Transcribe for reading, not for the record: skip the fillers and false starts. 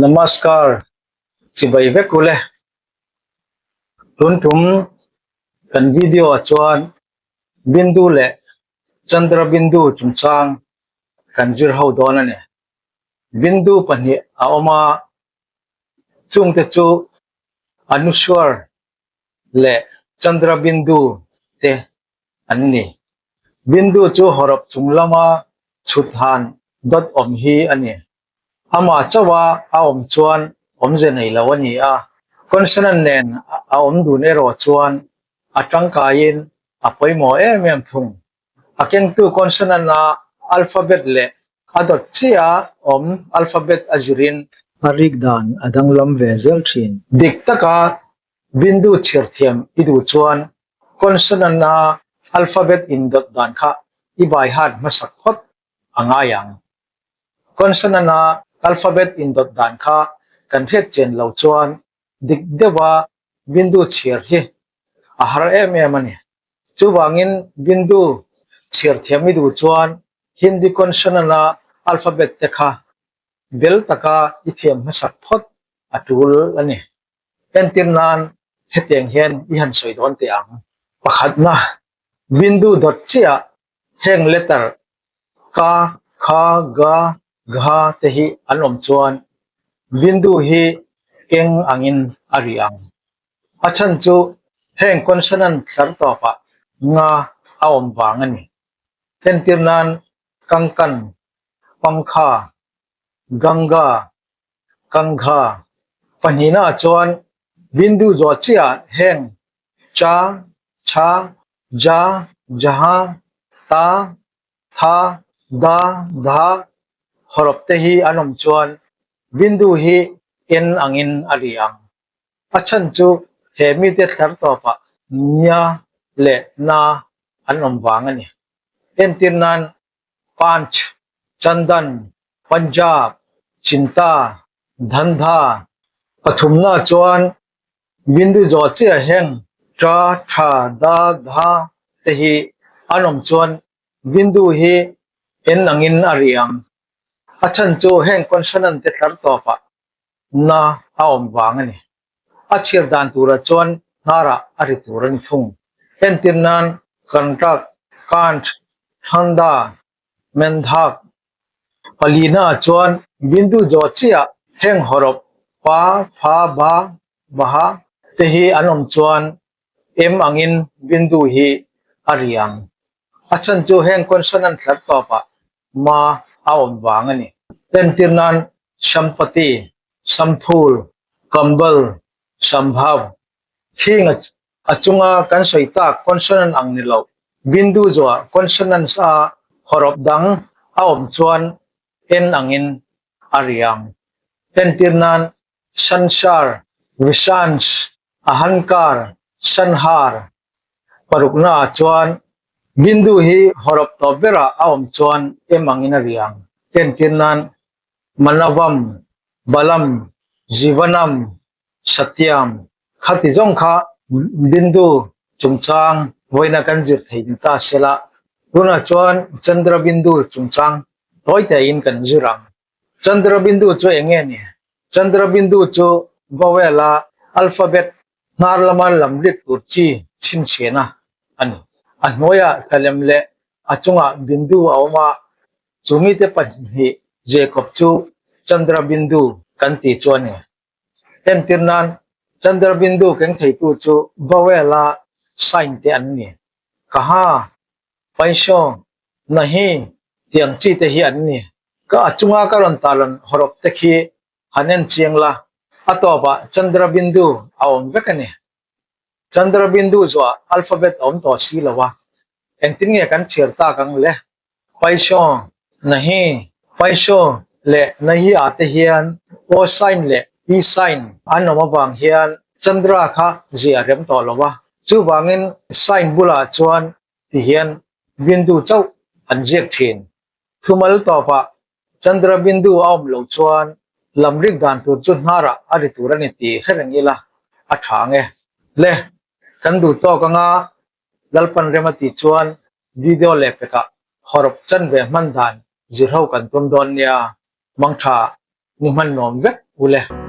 Namaskar chibai vek ule. Tun tum kan video ah chuan Bindu leh Chandra Bindu chungchang kan zir ho dawn a ni. Bindu pahnih a awm a, chungte chu Anushwar leh Chandra Bindu te an ni. Bindu chu hawrawp chung lama chhut han dawt awm hi a ni. Amah chauha a awm chuan awmze nei lo a ni a, consonant nen a awm dun erawh chuan a tangkaiin a pawimawh em em thung. A kengtu consonant a alphabet leh a dawt chiah awm alphabet a zirin a rik dan a danglam ve zel thin. Dik taka bindu chhiar thiam i duh chuan consonant a alphabet indawt dan kha i bai hat hmasak phawt a ngai ang. Consonant a alphabet indawt dan kha kan hriat chen lo chuan dik deuha bindu chhiar hi a har em em a ni. Chuvangin bindu chhiar thiam i duh chuan Hindi consonant a alphabet te kha bel taka i thiam hmasak phawt a tul a ni. Entir nan hetiang hian i han sawi dawn teh ang. Pakhatna, bindu dawt chiah heng letter ka, kha, ga, gha te hi an awm chuan bindu hi eng angin a ri ang. A chhan chu heng consonant tlar tawpah nga a awm vang a ni. Entir nan Kangkan, Pangkha, Ganga, Kangha pahnihna ah chuan bindu zawh chiah heng cha, chha, ja, jaha, ta, tha, da, dha hawrawp te hi an awm chuan bindu hi en angin a ri ang. A chhan chu he mite thlar tawpah nya leh na an awm vang a ni. Entir nan Panch, Chandan, Punjab, Chinta, Dhandha pathumna chuan bindu zawh chiah heng Ta, Tha, Da, Dha te hi an awm chuan bindu hi en angin a ri ang. A chhan chu heng consonant te tlar tawpah na a awm vang a ni. A chhiar dan turah chuan hnarah a ri tur a ni thung. Entir nan Kanrak, Kanth, Thanda, Mendhak palina ah chuan bindu zawh chiah heng hawrawp pa, pha, ba, baha te hi an awm chuan em angin bindu hi a ri ang. A chhan chu heng consonant thlar tawpah ma a awm vang a ni. Entir nan Sampati, Samphul, Kambal, Sambhav khing a chunga kan sawi tak consonant ang ni lo. Bindu zuah consonants a hawrawp dang a awm chuan en angin a ri ang. Entir nan Sansar, Vishans, Ahankar, Sanhar parukna ah chuan bindu hi hawrawp tawp berah a awm chuan em angin a ri ang. Entir nan Manavam, Balam, Jivanam, Satyam khati zawng kha bindu chungchang vawiina kan zir thei ni ta sela tunah chuan Chandra bindu chungchang tawi tein kan zir ang. Chandra bindu chu eng nge ni? Chandra bindu chu vowel a alphabet hnar lama lam rik tur chi chhinchhiahna a ni. A hnuaiah thlalem leh a chungah bindu a awm a, chu mite pahnih Jacob chu Chandra bindu kan ti chu a ni. Entir nan Chandra bindu keng theitu chu vowel a sign te an ni. Kaha, Paisho, Nahi tiang chi te hi an ni. Ka a chunga ka rawn tarlan hawrawp te khi han en chiang la, a tawpah Chandra Bindu a awm vek a ni. Chandra Bindu zuah alphabet a awm tawh si lo a, engtin nge kan chhiar tak ang le? Paisho, Nahi, Paisho leh Nahi ah te hian O sign leh E sign an awm avang hian Chandra kha ziah rem tawh lo a, chuvangin sign bulah chuan ti hian Bindu chauh an ziak thin. Thumal tawpah Chandra Bindu a awm lo chuan lamrik dan tur chu hnarah a ri tur a ni tih hre reng ila a tha ang e. Le, kan duh tawk anga Lalpan rem a tih chuan video leh pekah hawrawp chan ve hman dan zirho kan tum dawn nia, mangtha ni hman nuam vek u. Ule.